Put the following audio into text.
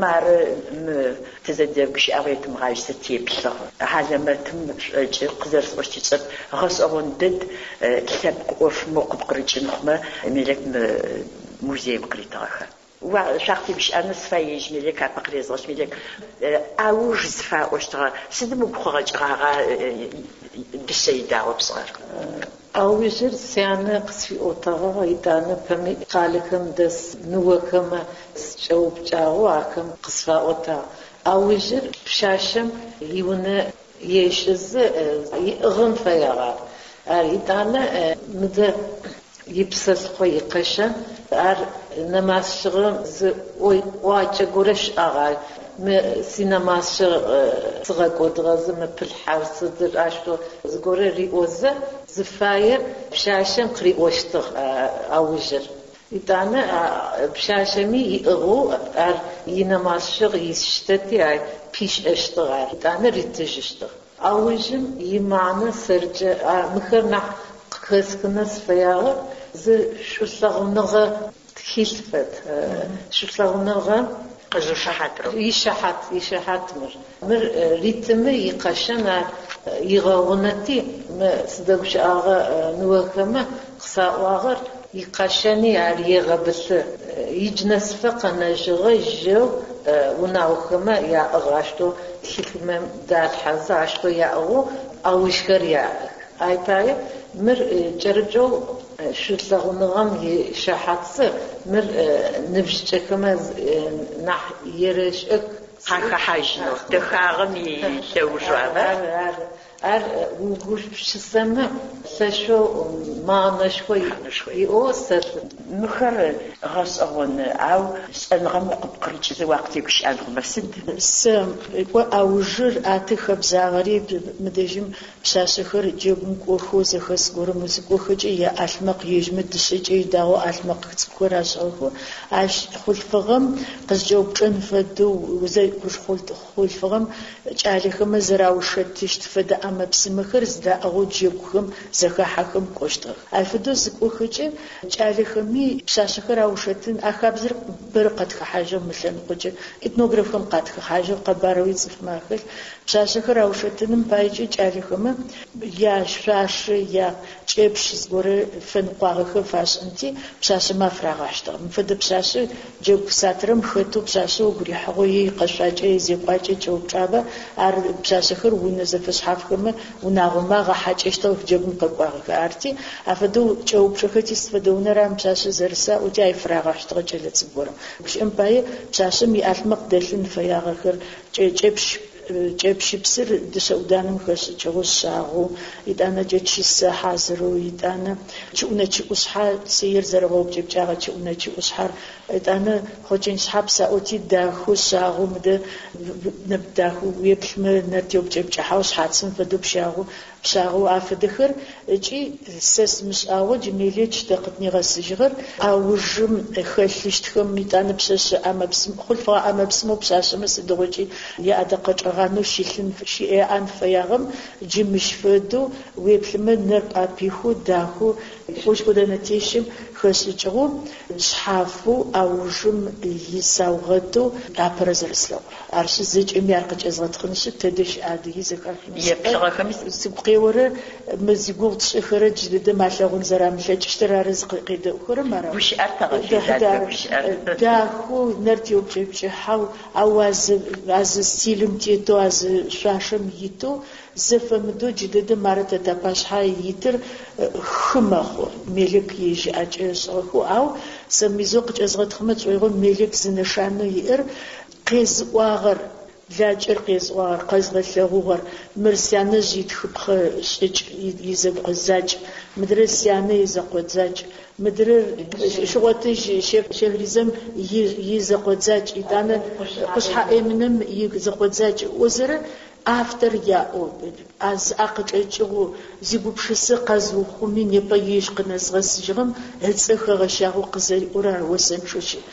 Мары мы тызэдэгущыӏэгъу етымыгъажьэзэ теплъыгъ. Хьалэмэтым шӏокӏы, къызэрэсӏощтыр сшӏэрэп, гъэшӏэгъон дэд лъэпкъ ӏофым укъыпкъырыкӏын хъумэ, Мелек мы музеим къыритыгъэхэр. Шъуакъытегущыӏэнэу сыфай ежь Мелек апэ къырезгъэшъ, Мелек, ӏэуж зыфаӏощтыгъэ сыдым угу къыгъэкӏыгъагъа дышъэ идагъэу пшӏыгъэр? Ӏэужыр сянэ къысфиӏотэгъагъ, етӏанэ пэми къалэхэм дэс ныохэмэ сыкӏэупчӏагъэу ахэм къысфаӏотагъ. ӏэужыр пшъашъэм иунэ ешӏызэ иӏыгъын фэягъ ар. Ар етӏанэ мыдэ ипсэлъыхъо икъэщэн ар нэмазщыгъым зы ӏуакӏэ горэ щыӏагъ ар. Мы синэмазщыгъ сыгъэкӏодыгъэзы мы пылъхьэр сыдыр аущтэу зыгорэ риӏозэ зыфаер пшъашъэм къыриӏощтыгъ ӏэужыр. Етӏанэ пшъашъэми иӏыгъэу ар инэмазщыгъ исщтэти ар пишӏэщтыгъ ар. Етӏанэ ритыжьыщтыгъ. Ӏэужым имэхьанэ сэркӏэ мыхэр нахь къыхэсхынэу сыфэягъэр зы шӏулъэгъуныгъэ тхылъ фэд. Шӏулъэгъуныгъэм къызышыхьатырэ. Ишыхьат, ишыхьат мыр. Мыр ритымы икъэщэн ар игъэгъунэти, мы сыздэгущыӏэгъэ ныохэмэ къысаӏуагъэр икъэщэни ар егъэбылъы. Иджы нэсыфэ къэнэжьыгъэ жьэу унагъохэмэ яӏыгъ аущтэу тхылъмэ далъхьэзэ аущтэу яӏыгъэу ӏэужхэр яӏэх. Ай пае мыр кӏэрыкӏэу шӏулъэгъуныгъэм ишыхьатзэ мыр ныбжьыкӏэхэмэ нахь ерэшӏэх. Къахэхьажьынэу, дэхагъэм илъэужэу ара? Ары, ары. Ар угупшысэмэ лъэшэу мэхьанэшхо иӏэу сэлъытэ. Мыхэр гъэшӏэгъоны, ау шӏэныгъэм укъыпкъырыкӏызэ уакъытегущыӏэн хъумэ сыд? Сэ кӏо ӏэужыр аты хэбзагъэри мыдэжьым пшъашъэхэр джэгум кӏохэу зэхэс горэм узыкӏохэкӏэ яӏалъмэкъ ежьмэ дышъэкӏэ идагъэу ӏалъмэкъ цӏыкӏухэр ашӏыгъэхэу ащ хъулъфыгъэм къызкӏэупчӏэн фэдэу хъулъфыгъэм кӏалэхэмэ зэраушэтыщт фэдэ ӏэмэ-псымэхэр зыдаӏыгъэу джэгухэм зэхахьэхэм кӏощтыгъэх. Ащ фэдэу зыкӏохэкӏэ кӏалэхэми пшъашъэхэр аушэтын, а хабзэр бэрэ къэтхыхьажьыгъ мы лъэныкъокӏэ, этнографхэм къатхыхьажьыгъ, къэбарэуи цӏыфмэ ахэлъ. Пшъашъэхэр аушэтыным паекӏэ кӏалэхэмэ яшъуашэ, якӏэпщ зыгорэ фэныкъуагъэхэр фашӏынти, пшъашъэмэ афырагъэхьыщтыгъ. Мыфэдэ пшъашъэ джэгу сатырэм хэтэу пшъашъэ угу рихьыгъэу е икъэшъуакӏэ, изекӏуакӏэ кӏэупчӏабэ, ар пшъашъэхэр унэ зэфэшъхьафхэмэ унагъомэ агъэхьакӏэщтыгъэх джэгум къэкӏуагъэхэр. Арти, афэдэу кӏэупчӏэхэти сыд фэдэ унэра мы пшъашъэ зэрыса ыӏоти ай фырагъэхьыщтыгъэ кӏэлэцӏыкӏу горэм. Гущыӏэм пае пшъашъэм иӏалъмэкъ дэлъын фэягъэхэр кӏэпщ кӏэпщыпсыр дышъэ ӏуданэм хэшӏыкӏыгъэу шъагъэу, етӏанэкӏэ чысэ хьазырэу, етӏанэ чыӏунэ чыӏушъхьэ цыер зэрэгъэупкӏэпкӏагъэ чыӏунэ чыӏушъхьэр, етӏанэ хъокӏэн шъхьапс аӏоти дахэу шъагъэу мыдэ дахэу уеплъымэ нэр теупкӏэпкӏыхьэу шъхьацым фэдэу пщагъэу пшъагъэу афэдэхэр ыкӏи сэ сымышӏагъэу джы Мелеч тэ къытнигъэсыжьыгъэр ӏэужым хэлъыщтхэм етӏанэ пшъэшъэ ӏэмэ-псым хъулъфыгъэ ӏэмэ-псымэу пшъашъэмэ сыдигъокӏи яӏэдэкъэчӏэгъанэу щылъын щыӏэӏэн фэягъэм джы мыщ фэдэу уеплъымэ нэр пӏапихэу дахэу ӏощ-ӏудэнэ тещым хэшӏыкӏыгъэу шъхьафэу ӏэужым исаугъэтэу апэрэ зэрэслъэгъурэр. Арышъ, зэкӏэми ар къыкӏэзгъэтхъынышъ, тэдэ щыӏэ адыги зэхахынышъ. Еплъыгъэхэми Сыгу къеорэ мы зигугъу тшӏыхэрэ джыдэдэм алъэгъун зэрамылъэкӏыщтыр ары зыкъедэӏухэрэм ара. Гущыӏэр тэгъэфедэ, гущыӏэр. Дахэу нэр теупкӏэпкӏыхьэу, ау а зы стилым тетэу, а зы шъуашэм итэу, зэфэмыдэу джыдэдэм ары тэ тапашъхьэ итыр хы мэхъу. Мелек ежь ыӏэкӏэ ышӏыгъэхэу, ау сэ мизэу къыкӏэзгъэтхъымэ сшӏоигъо Мелек зы нэшанэу иӏэр къезыӏуагъэр, блакӏэр къезыӏуагъэр, къэзгъэлъэгъугъэр, мыр сянэжъ итхыпхъэ шӏыкӏ изэкъозакӏ, мыдрэ сянэ изэкъодзакӏ, мыдрэр Шыгъотыжь Щехризэм изэкъодзакӏ, етӏанэ Къушъхьэ Эминэм изэкъодзакӏ ыӏозэрэ автор яӏэу, а зыӏэ къычӏэкӏыгъэу, зигупшысэ къэзыухъуми непэ ежь къынэзгъэсыжьыгъэм ыцӏэ хэгъэщагъэу къызэриӏорэр ар осэнчъэу щыт.